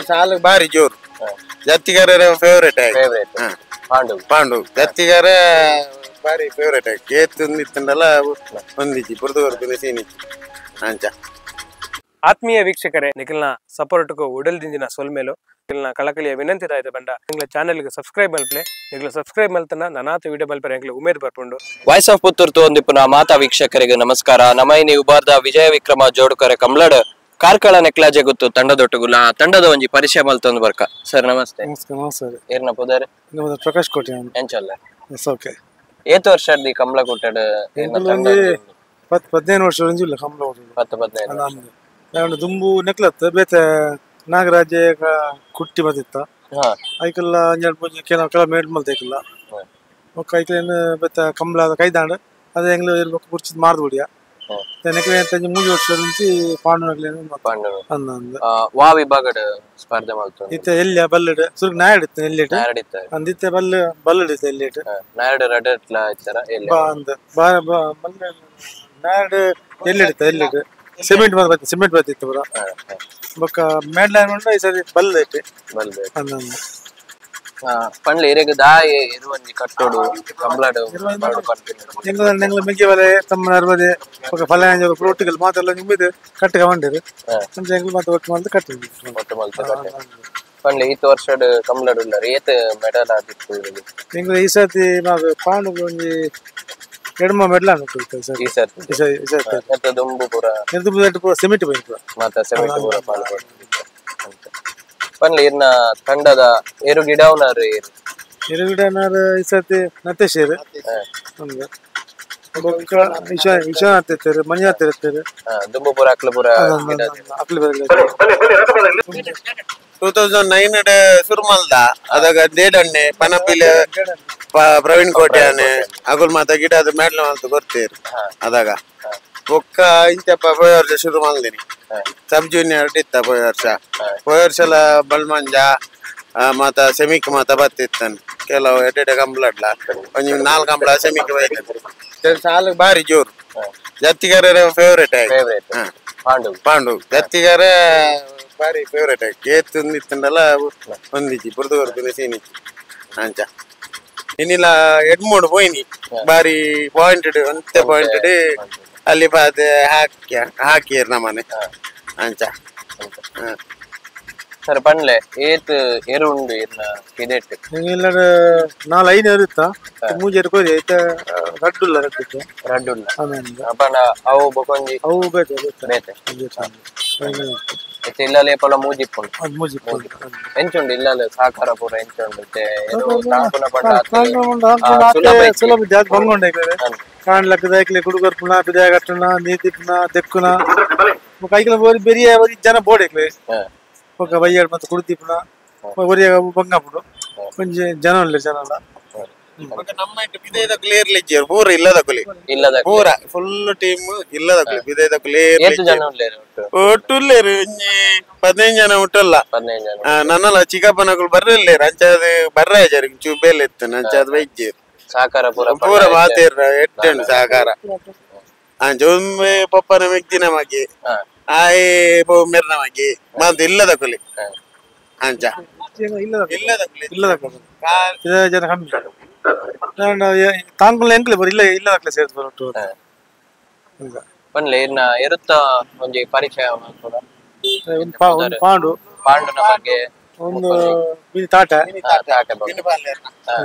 ಸಾಲು ಬಾರಿ ಜೋರು. ಜತ್ತಿಗಾರ ಫೇವರೇಟ್ ಫೇವರೇಟ್ ಪಾಂಡು. ಪಾಂಡು ಜತ್ತಿಗಾರ ಬಾರಿ ಫೇವರೇಟ್ ಆಗಿ ಏತ್ ಇತ್ತಂಡಲ್ಲ ಒಂದಿಜ್ಜಿ ಬುರ್ದು ಬರ್ಪಿನ ಸೀನಿಜ್ಜಿ ಅಂಚ. ಆತ್ಮೀಯ ವೀಕ್ಷಕರೇ, ನಿಖಿಲ್ನ ಸಪೋರ್ಟ್ಗೂ ಉಡಲ್ದಿಂದಿನ ಸೊಲ್ಮೇಲು ನಿಖಿಲ್ನ ಕಳಕಳಿಯ ವಿನಂತಿ ಆಯ್ತು ಬಂಡ ನಿಂಗಳ ಚಾನೆಲ್ಗೆ ಸಬ್ಸ್ಕ್ರೈಬ್ ಮಲ್ಪ್ಲೆ. ನಿಂಗಳ ಸಬ್ಸ್ಕ್ರೈಬ್ ಮಲ್ತನ ನಾನಾತ ವಿಡಿಯೋ ಮಲ್ಪರೆ ಎಂಕ್ಲೆ ಉಮೇದ್ ಬರ್ಪುಂಡು. ವಾಯ್ಸ್ ಆಫ್ ಪುತ್ತೂರು ತೋಂದಿಪ್ಪುನ ಮಾತಾ ವೀಕ್ಷಕರಿಗೆ ನಮಸ್ಕಾರ. ನಮೈನಿ ಉಬಾರ್ದ ವಿಜಯ ವಿಕ್ರಮ ಜೋಡುಕರೆ ಕಮ್ಲಡ್ ಕಾರ್ಕಳ ನೆಕ್ಲಾಜೆ ಗೊತ್ತು ತಂಡದೊಟ್ಟುಗುಲ ತಂಡದ ಒಂಜಿ ಪರಿಚಯ ಮಲ್ತೊಂದು ಬರ್ಕ. ಸರ್ ನಮಸ್ತೆ. ನಮಸ್ತೆ. ಏರ್ನ ಪುದರ್? ಪ್ರಕಾಶ್ ಕೋಟೆ. ಎಂಚಲ್ಲ? ಓಕೆ. ಏತ್ ವರ್ಷ ಕಮಲ ಕೊಟ್ಟಡ್? 15 ವರ್ಷ ಇಲ್ಲ ಕಮಲ. 10-15. ದುಂಬು ನೆಕ್ಲತ್ ಬೇತೆ ನಾಗರಾಜ ಕುಟ್ಟಿ ಬಂದಿತ್ತ ಐಕೆಲ್ಲ ಕೆಲ ಮೇಡ್ ಮಲ್ತೈಕಲ್ಲ ಒಕ್ಕ ಐಕ್ಲೇನು ಬೇತೆ ಕಮಲ ಕೈದಾಂಡ್ ಅದೇ ಎಂಗ್ಲ ಕುರ್ಚಿದ್ ಮಾರ್ದು ಬಿಡಿಯ ನೆಕ್ಲೆ 3 ವರ್ಷ నుంచి ಪಾಂಡು ನಕ್ಲೇನು ಅಂದ. ವಾ ವಿಭಾಗಡ್ ಸ್ಪರ್ಧೆ ಮಲ್ತು ಇತ್ತೆ ಎಲ್ಲಿಯ ಬಲ್ಲಡ್ ಸುರುಕ್ ನಾಯಡ್ ಇತ್ತು ಎಲ್ಲಿಟ್ ಅಂದಿತ್ತೆ ಬಲ್ಲ ಬಲ್ಲಡ್ ಇತ್ತು ಎಲ್ಲಿಟ್ ನಾಯಡ್ ರಡಟ್ಲ ಇತ್ತರ ಎಲ್ಲಿ ಬಾ ಅಂದ ಬಾ ಬಲ್ಲ ನಾಯಡ್ ಎಲ್ಲಿಡ್ತ ಎಲ್ಲಿಟ್ ಸಿಮೆಂಟ್ ಬಂದ ಸಿಮೆಂಟ್ ಬರ್ತಿತ್ತು ಪೂರ ಬೊಕ್ಕ ಮೇಡ್ ಲೈನ್ ಉಂಟು ಈ ಸರಿ ಬಲ್ಲ ಇಟ್ಟು ಬಲ್ಲ ಪಂಡ್ಲೆ ಇರೆಗ್ ದಾಯೆ ಇರುವಂಜಿ ಕಟ್ಟೋಡು ಕಂಬ್ಲಾಡು ಎಂಗ್ಲ ಮೆಗ್ಗಿ ಬಲೆ ತಮ್ಮ ಅರ್ವದೆ ಬೊಕ್ಕ ಫಲಾಂಜ ಫ್ರೂಟ್ಗಳು ಮಾತೆಲ್ಲ ನಿಂಬಿದು ಕಟ್ಟಿಗೆ ಬಂಡಿರು ಅಂಚ ಎಂಗ್ಲ ಮಾತ ಒಟ್ಟು ಮಲ್ತು ಕಟ್ಟಿದ್ವಿ ಒಟ್ಟು ಮಲ್ತು ಕಟ್ಟೆ. ಪಂಡ್ಲೆ ಈತ್ ವರ್ಷಡ್ ಕಂಬ್ಲಾಡು ಉಳ್ಳಾರ ಏತ್ ಮೆಡಲ್ ಆದಿತ್ತು ಇರೆಗ್? ಎಂಗ್ಲ ಈ ಸರ್ತಿ ಮಾಗ ಪಾಂಡು ಒಂಜಿ ಎಡಮ ಮೆಡಲ್ ಅನ್ಕೊಳ್ತೇವೆ ಸರ್ ಈ ಸರ್ತಿ. ಈ ಸರ್ತಿ ಎಂತ ದುಂಬು ಪೂರ ದುಂಬು ಪೂರ ಸಿಮೆಂಟ್ ಬಂತು ಮಾತ ಸಿಮೆಂಟ್ ಪೂರ ಪಾಲ್ ಪಂಡ್ಲೆ ಇರ್ನ ತಂಡದ ಏರು ಗಿಡವನಾರು ಏರು ಏರು ಗಿಡವನಾರು ಈ ಸರ್ತಿ ನತೇಶ್ ಬೊಕ್ಕ ವಿಶ್ವನಾಥ್ ಇರ್ತಾರೆ, ಮಂಜುನಾಥ್ ಇರ್ತಾರೆ. ದುಂಬು ಪೂರ ಅಕ್ಲ ಪೂರ ಅಕ್ಲ 2009 ಶುರು ಮಲ್ದ ಅದಾಗ ದೇಡಣ್ಣೆ ಪನಪಿಲ ಪ್ರವೀಣ್ ಕೋಟ್ಯಾನೆ ಅಗುಲ್ ಮಾತ ಗಿಡ ಅದು ಮೆಡಲ್ ಮಲ್ತು ಗೊತ್ತೀರು ಅದಾಗ ಬೊಕ್ಕ ಇಂಚಪ್ಪ ಪೋಯ ವರ್ಷ ಶುರು ಮಲ್ದಿನಿ. ಸಬ್ ಜೂನಿಯರ್ ಇತ್ತ ಪೋಯ ವರ್ಷ. ಪೋಯ ವರ್ಷ ಎಲ್ಲ ಬಲ್ಮಂಜ ಮಾತ ಸೆಮಿಕ್ ಮಾತ ಬತ್ತಿತ್ತಾನೆ ಕೆಲವು ಎಡ್ಡೆ ಕಂಬ್ಲಡ್ಲ ಒಂಜಿ 4 ಕಂಬ್ಲ ಸೆಮಿಕ್ ಬೈತಾನೆ. ಸಾಲು ಬಾರಿ ಜೋರು. ಜತ್ತಿಗಾರ ಫೇವರೇಟ್ ಫೇವರೇಟ್ ಪಾಂಡು. ಪಾಂಡು ಜತ್ತಿಗಾರ ಬಾರಿ ಫೇವರೇಟ್ ಆಗಿ ಏತ್ ಇತ್ತಂಡಲ್ಲ ಒಂದಿಜ್ಜಿ ಬುರ್ದು ಬರ್ಪಿನ ಸೀನಿಜ್ಜಿ ಅಂಚ. ಇನ್ನಿಲ್ಲ ಎಡ್ಮೂಡು ಪೋಯಿನಿ ಬಾರಿ ಪಾಯಿಂಟೆಡ್ ಒಂತೆ ಪಾಯಿಂಟೆಡ್ ಅಲ್ಲಿ ಪಾತೆ ಹಾಕಿ ಹಾಕಿಯರ್ ನಮ್ಮನೆ ಅಂಚ. ಸರ್ ಪಂಡ್ಲೆ ಏತ್ ಏರು ಉಂಡು ಇರ್ನ ಕಿದೆಟ್? ಎಲ್ಲರ 4 5 ಏರು ಇತ್ತ 3 ಏರು ಕೋರಿ ಐತ ರಡ್ಡುಲ್ಲ ರಡ್ಡಿತ್ತು ರಡ್ಡುಲ್ಲ ಅಪಂಡ ಅವು ಬೊಕೊಂಜಿ ಅವು ಬೇತೆ ಬೇತೆ ಇತ್ತೆ ಇಲ್ಲಲೆ ಪೊಲ ಮೂಜಿ ಇಪ್ಪುಂಡು. ಅದು ಮೂಜಿ ಇಪ್ಪುಂಡು. ಎಂಚುಂಡು ಇಲ್ಲಲೆ ಸಹಕಾರ ಪೂರ ಎಂಚುಂಡು ಇತ್ತೆ ಏರು ತಾಂಕುನ ಪಂಡ ಸುಲಭ ಜಾಸ್ತಿ ಬಂಗೊಂಡೆ ಐಕ್ಲೆ ಕಾಣ್ಲಕ್ಕದ ಐಕ್ಲೆ ಕುಡುಗರ್ಪುನ ಬಿದಾಯ ಕಟ್ಟುನ ನೀತಿಪ್ಪುನ ದೆಕ್ಕುನ ಬೊಕ್ಕ ಐಕ್ಲೆ ಒರಿ ಬೆರಿಯ ಒರಿ ಜನ ಬೋಡ್ ಐಕ್ಲೆ ಬೊಕ್ಕ ಬಯ್ಯಾಡ್ ಮತ್ತೆ ಕುಡುತಿಪ್ಪುನ ಒರಿಯ ಬಂಗಾಪುಡು ಒಂಜಿ ಜನ ಉಲ್ಲೆರ್ ಜನ ಅಲ್ಲ. ನಮ್ಮ ಬಿದೈದಕುಲು ಏರ್ಲಿಜ್ಜೆರ್ ಪೂರ ಇಲ್ಲದಕುಲಿ ಇಲ್ಲದ ಪೂರ ಫುಲ್ ಟೀಮ್ ಇಲ್ಲದಕುಲಿ ಬಿದೈದಕುಲು ಏತ್ ಜನ ಉಲ್ಲೆರ್ ಒಟ್ಟು? ಒಟ್ಟು ಉಲ್ಲೆರ್ ಒಂಜಿ 15 ಜನ ಒಟ್ಟಲ್ಲ. 15 ಜನ. ನನ್ನಲ ಚಿಕ್ಕಪ್ಪನಕುಲು ಬರ್ರಿಲ್ಲೇರ್ ಅಂಚಾದ್ ಬರ್ರಾಜರ್ ಚೂ ಬೇಲೆ ಇತ್ತನ ಅಂಚಾದ್ ಬೈಜ್ಜೆರ್. ಸಹಕಾರ ಪೂರ ಪೂರ ಮಾತೇರ್ ಎಟ್ಟೆಂಡು ಸಹಕಾರ ಅಂಚ ಒಮ್ಮೆ ಪಪ್ಪನ ಮೆಗ್ದಿನ ಮಗೆ ಆಯೆ ಮೆರ್ನ ಮಗೆ ಮಾತ ಇಲ್ಲದಕುಲಿ ಅಂಚ ಇಲ್ಲದಕುಲಿ ಇಲ್ಲದಕುಲಿ ಜನ ಕಮ್ಮಿ ತಾಂಕುಲ ಎಂಕ್ಲೆ ಬರ ಇಲ್ಲ ಇಲ್ಲದಕ್ಲೆ ಸೇರ್ದು ಬರ ಒಟ್ಟು. ಪಂಡ್ಲೆ ಇರ್ನ ಎರುತ್ತ ಒಂಜಿ ಪರಿಚಯ ಮಲ್ಪುನ? ಒಂದು ಪಾಂಡು ಪಾಂಡುನ ಬಗ್ಗೆ ಒಂದು ಮಿನಿ ತಾಟ ತಾಟೆ ಬಗ್ಗೆ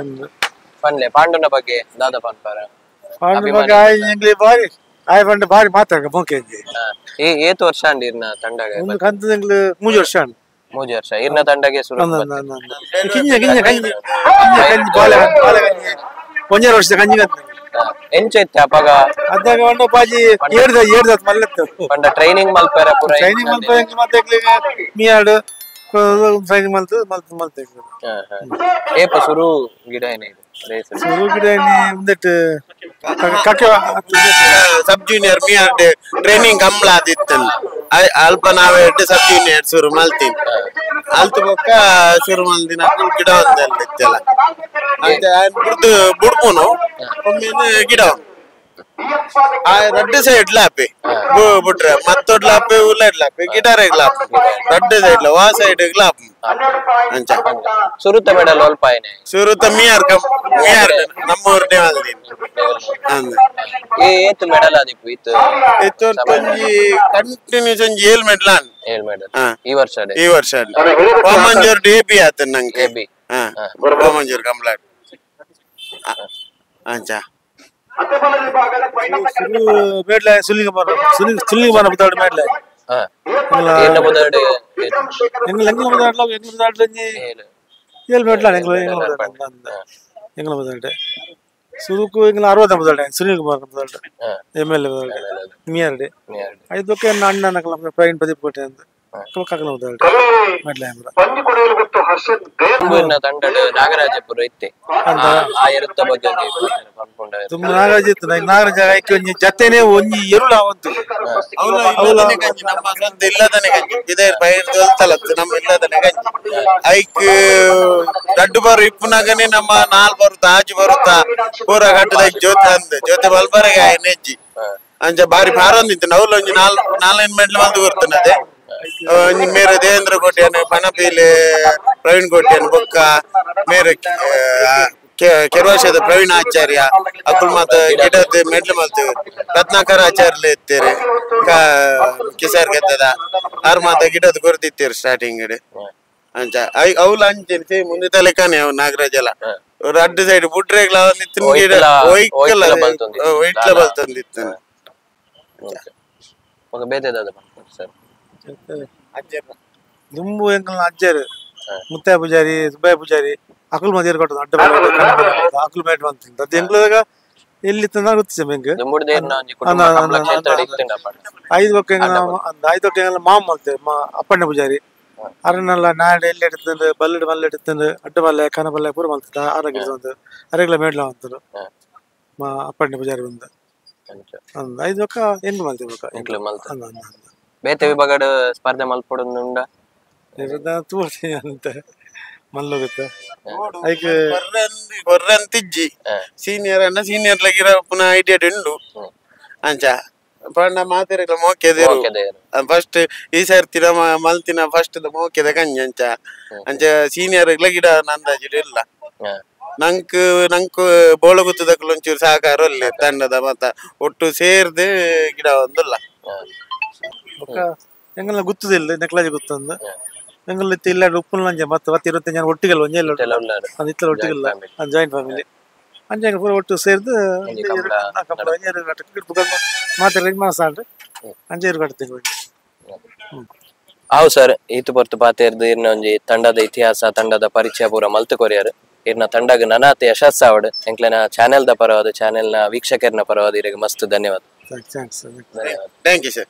ಪಂಡ್ಲೆ ಪಾಂಡುನ ಬಗ್ಗೆ ದಾದ ಪನ್ಪಾರ? ಪಾಂಡು ಬಗ್ಗೆ ಆಯ್ ಎಂಕ್ಲೆ ಬಾರಿ ಆಯ್ ಪಂಡ ಬಾರಿ ಮಾತಾಡ ಮೊಕೆ. ಏತ್ ವರ್ಷ ಅಂಡ್ ಇರ್ನ ತಂಡಗ? ಒಂದು ಕಂತದ ಎಂಕ್ಲೆ 3 ವರ್ಷ ಅಂಡ್. 3 ವರ್ಷ ಇರ್ನ ತಂಡಗೆ ಶುರು ಕಿಂಜ ಕಿಂಜ ಕಂಜಿ ಕಂಜಿ ಬಾಲೆ ಬಾಲೆ ಕಂಜಿ 1.5 ವರ್ಷ ಕಂಜಿ ಕಂತ ಎಂಚ ಇತ್ತೆ ಅಪಗ ಅದಾಗ ಒಂಡ ಬಾಜಿ ಏರ್ದ ಏರ್ದ ಮಲ್ಲತ್ತು ಪಂಡ ಟ್ರೈನಿಂಗ್ ಮಲ್ಪೆರ ಪೂರ ಟ್ರೈನಿಂಗ್ ಮಲ್ಪ ಎಂಕ್ಲೆ ಮಾತ ಎಂಕ್ಲೆ ಮಿಯಾಡ್ ಟ್ರೈನಿಂಗ್ ಮಲ್ತು ಮಲ್ತು ಮಲ್ತು ಎಂಕ್ಲೆ. ಏಪ ಶುರು ಗಿಡ ಏನೇ ಇದು ರೇಸ್ ಶುರು ಗಿಡ ಏನೇ ಉಂದೆಟ್ ಕಕ್ಕೆ ಸಬ್ ಜೂನಿಯರ್ ಮಿಯಾಡ್ ಟ್ರೈನಿಂಗ್ ಕಂಬ್ಲ ಆದಿತ್ತನ್ ಅಲ್ಪ ನಾವೇ ಸಬ್ ಜೂನಿಯರ್ ಶುರು ಮಲ್ತೀನಿ ಅಲ್ತು ಬೊಕ್ಕ ಶುರು ಮಲ್ದಿನ ಗಿಡ ಒಂದೆಲ್ಲ ಇತ್ತೆಲ್ಲ ಅಂಚ ಬುಡ್ದು ಬುಡ್ಪುನು ಒಮ್ಮೆ ಗಿಡ ಆ ರಡ್ಡು ಸೈಡ್ ಲಾಪೆ ಬಿಟ್ರೆ ಮತ್ತೊಡ್ ಲಾಪೆ ಉಲ್ಲಡ್ ಲಾಪೆ ಗಿಡಾರೆ ಲಾಪೆ ರಡ್ಡು ಸೈಡ್ ವಾ ಸೈಡ್ ಲಾಪ್ ಅಂಚ ಸುರುತ ಮೆಡಲ್ ಒಲ್ಪ ಆಯ್ನೆ ಸುರುತ ಮಿಯಾರ್ ಮಿಯಾರ್ ನಮ್ಮೂರ್ನೇ ಅಂದ್ ಏತ್ ಮೆಡಲ್ ಆದಿಪ್ಪು ಇತ್ತು ಇತ್ತೊಂಜಿ ಕಂಟಿನ್ಯೂಸ್ ಒಂಜಿ 7 ಮೆಡಲ್ ಆನ್ 7 medal ಈ ವರ್ಷ ಈ ವರ್ಷ ವಾಮಂಜೂರ್ ಎ ಬಿ ಆತ ನಂಗೆ ಎ ಬಿ ವಾಮಂಜೂರ್ ಕಂಪ್ಲೀಟ್ ಅಂಚ ಮೇಡ್ಲೆ ಸುಲಿಂಗ ಸುಲಿಂಗ ಬಾರ ಬುದಾಡ್ ಮೇಡ್ಲೆ ಏನ ಬುದಾಡ್ ಎಂಗ್ಲ ಎಂಗ್ಲ ಬುದಾಡ್ಲ ಎಂಗ್ಲ ಬುದಾಡ್ಲ ಏಲ್ ಮೇಡ್ಲ ಎಂಗ್ಲ ಎಂಗ್ಲ ಎಂಗ್ಲ ಬುದಾಡ್ ಸುರುಕು ಎಂಗ್ಲ 60 ಬುದಾಡ್ ಸುಲಿಂಗ ಬಾರ ಬುದಾಡ್ M L A ಬುದಾಡ್ ಮಿಯರ್ಡೆ ಐದಕ್ಕೆ ಅಣ್ಣ ನಕಲ ಪ್ರವೀಣ್ ಪ್ರದೀಪ್ ಕೋಟೆ ಅಂತ ಕಕ್ಕಲ ಬುದಾಡ್ ಮೇಡ್ಲೆ ಅಂದ್ರ ತುಂಬುನ ತಂಡಡು ನಾಗರಾಜಪುರ ಇತ್ತೆ ಆ ಎರುತ್ತ ಬಗ್ಗೆ ತುಂಬ ನಾಗರಾಜ್ ಇತ್ತು ನಾಗರಾಜ ಐಕೆ ಒಂಜಿ ಜತೆನೆ ಒಂಜಿ ಎರುಳ ಅವಂತು ನಮ್ಮ ಸ್ವಂತ ಇಲ್ಲದನೆ ಗಂಜಿ ಇದೇ ಪೈರ್ ದೊಲ್ತಲತ್ತು ನಮ್ಮ ಇಲ್ಲದನೆ ಗಂಜಿ ಐಕ್ ದಡ್ಡು ಬರು ಇಪ್ಪುನಾಗನೆ ನಮ್ಮ ನಾಲ್ ಬರುತ್ತಾ ಆಜು ಬರುತ್ತಾ ಪೂರ ಕಟ್ಟದ ಜೋತೆ ಅಂದ್ ಜೋತೆ ಬಲ್ಬರಗೆ ಆಯ್ನೆಜ್ಜಿ ಅಂಚ ಬಾರಿ ಭಾರ ಒಂದಿತ್ತು ನವ್ಲ ಒಂಜಿ ನಾಲ್ನೈದು ಮೆಡ್ಲ್ ಬಂದು ಬರ್ತನದೆ ಮೇರೆ ದೇವೇಂದ್ರ ಕೋಟ್ಯಾನ್ ಪಣಪೀಲೆ ಪ್ರವೀಣ್ ಕೋಟ್ಯಾನ್ ಬೊಕ್ಕ ಮೇರೆ ಕೆರವಾಶದ ಪ್ರವೀಣ್ ಆಚಾರ್ಯ ಅಕುಲ್ ಮಾತ ಗಿಡದ ಮೆಡ್ಲು ಮಲ್ತು ರತ್ನಾಕರ ಆಚಾರ್ಯ ಇತ್ತೀರಿ ಕಿಸಾರ್ ಗೆದ್ದದ ಆರ್ ಮಾತ ಗಿಡದ ಕೊರ್ದಿತ್ತೀರಿ ಸ್ಟಾರ್ಟಿಂಗ್ ಅಂಚ ಅವ್ಲ ಅಂಚೇನು ಸೇಮ್ ಮುಂದೆ ತಲೆಕಾನೆ ಅವ್ ನಾಗರಾಜ್ ಎಲ್ಲ ರಡ್ಡು ಸೈಡ್ ಬುಡ್ರೆಗ್ಲ ಗಿಡ ಒಯ್ಕಲ ಒಯ್ಟ್ಲ ಬಲ್ತೊಂದಿತ್ತು ಸರ್ ದುಂಬು ಎಂಕಲ್ನ ಅಜ್ಜರು ಮುತ್ತಯ್ಯ ಪೂಜಾರಿ ಸುಬ್ಬಯ್ಯ ಪೂಜಾರಿ ಅಕುಲ್ ಮದಿಯರ್ ಕೊಟ್ಟದ ಅಡ್ಡ ಅಕುಲ್ ಮೇಟ್ ಬಂತ ಅದು ಎಂಕ್ಲದಾಗ ಎಲ್ಲಿ ತಂದ ಗೊತ್ತಿಸ ಎಂಕ್ ಐದು ಬೊಕ್ಕ ಐದು ಬೊಕ್ಕ ಎಂಗಲ ಮಾಮ ಮಲ್ತೆ ಅಪ್ಪಣ್ಣ ಪೂಜಾರಿ ಅರನೆಲ್ಲ ನಾಡೆ ಎಲ್ಲಿ ಎಡ್ತಂದು ಬಲ್ಲಡ್ ಮಲ್ಲೆ ಎಡ್ತಂದು ಅಡ್ಡ ಮಲ್ಲೆ ಕನ ಬಲ್ಲೆ ಪೂರ ಮಲ್ತದ ಆರೋಗ್ಯ ಬಂದು ಅರೆಗ್ಲ ಮೇಡ್ಲ ಅಂತರು ಮಾ ಅಪ್ಪಣ್ಣ ಪೂಜಾರಿ ಬಂದ ಐದು ಬೊಕ್ಕ ಎಂಗ್ ಮಲ್ತೆ ಬೊಕ್ಕ ಬೇತೆ ವಿಭಾಗಡ್ ಸ್ಪರ್ಧೆ ಮಲ್ಪೊಡುಂಡ ತೂರ್ತಿ ಅಂತ ಮಲ್ಲೋಗುತ್ತೆ ಕೊರ್ರಂತಿಜ್ಜಿ ಸೀನಿಯರ್ ಅನ್ನ ಸೀನಿಯರ್ ಲಗಿರ ಪುನಃ ಐಡಿಯಾ ಉಂಡು ಅಂಚ ಪಂಡ ಮಾತೆರೆಗ್ಲ ಮೋಕೆದೇರು ಫಸ್ಟ್ ಈ ಸರ್ತಿ ನಮ್ಮ ಮಲ್ತಿನ ಫಸ್ಟ್ ಮೋಕೆದ ಕಂಜಿ ಅಂಚ ಅಂಚ ಸೀನಿಯರ್ ಗಿಡ ನಂದಾಜಿಡ್ ಇಲ್ಲ ನಂಕ್ ನಂಕ್ ಬೋಳಗುತ್ತದಕ್ಕಲು ಒಂಚೂರು ಸಹಕಾರ ಒಲ್ಲೆ ತಂಡದ ಮತ್ತ ಒಟ್ಟು ಸೇರ್ದೆ ಗಿಡ ಒಂದಲ್ಲ ಎಂಗಲ್ನ ಗುತ್ತದಿಲ್ಲ ನೆಕ್ಲಾಜಿ ಗುತ್ತಂದು ಎಂಗಲ್ ಇತ್ತು ಇಲ್ಲ ಉಪ್ಪುನಂಜೆ ಮತ್ತೆ ಮತ್ತೆ 25 ಜನ ಒಟ್ಟಿಗೆಲ್ಲ ಒಂಜೆ ಇಲ್ಲ ಇತ್ತಲ ಒಟ್ಟಿಗೆಲ್ಲ ಜಾಯಿಂಟ್ ಫ್ಯಾಮಿಲಿ ಅಂಚೆ ಪೂರ ಒಟ್ಟು ಸೇರ್ದು ಮಾತಾಡಿ ಮಾಸಾಡ್ರಿ ಅಂಚೆ ಕಟ್ತೀವಿ. ಹಾವು ಸರ್ ಈತು ಪೊರ್ತು ಪಾತೆರ್ದು ಇರ್ನ ಒಂಜಿ ತಂಡದ ಇತಿಹಾಸ ತಂಡದ ಪರಿಚಯ ಪೂರ ಮಲ್ತು ಕೊರಿಯರ್ ಇರ್ನ ತಂಡಗ ನನಾತ್ ಯಶಸ್ಸಾವಡ್ ಎಂಕ್ಲೆನ ಚಾನೆಲ್ the ಪರವಾದ ಚಾನೆಲ್ ನ ವೀಕ್ಷಕರ್ನ ಪರವಾದ ಇರಗ ಮಸ್ತ್ ಧನ್ಯವಾದ. Thanks thank you sir.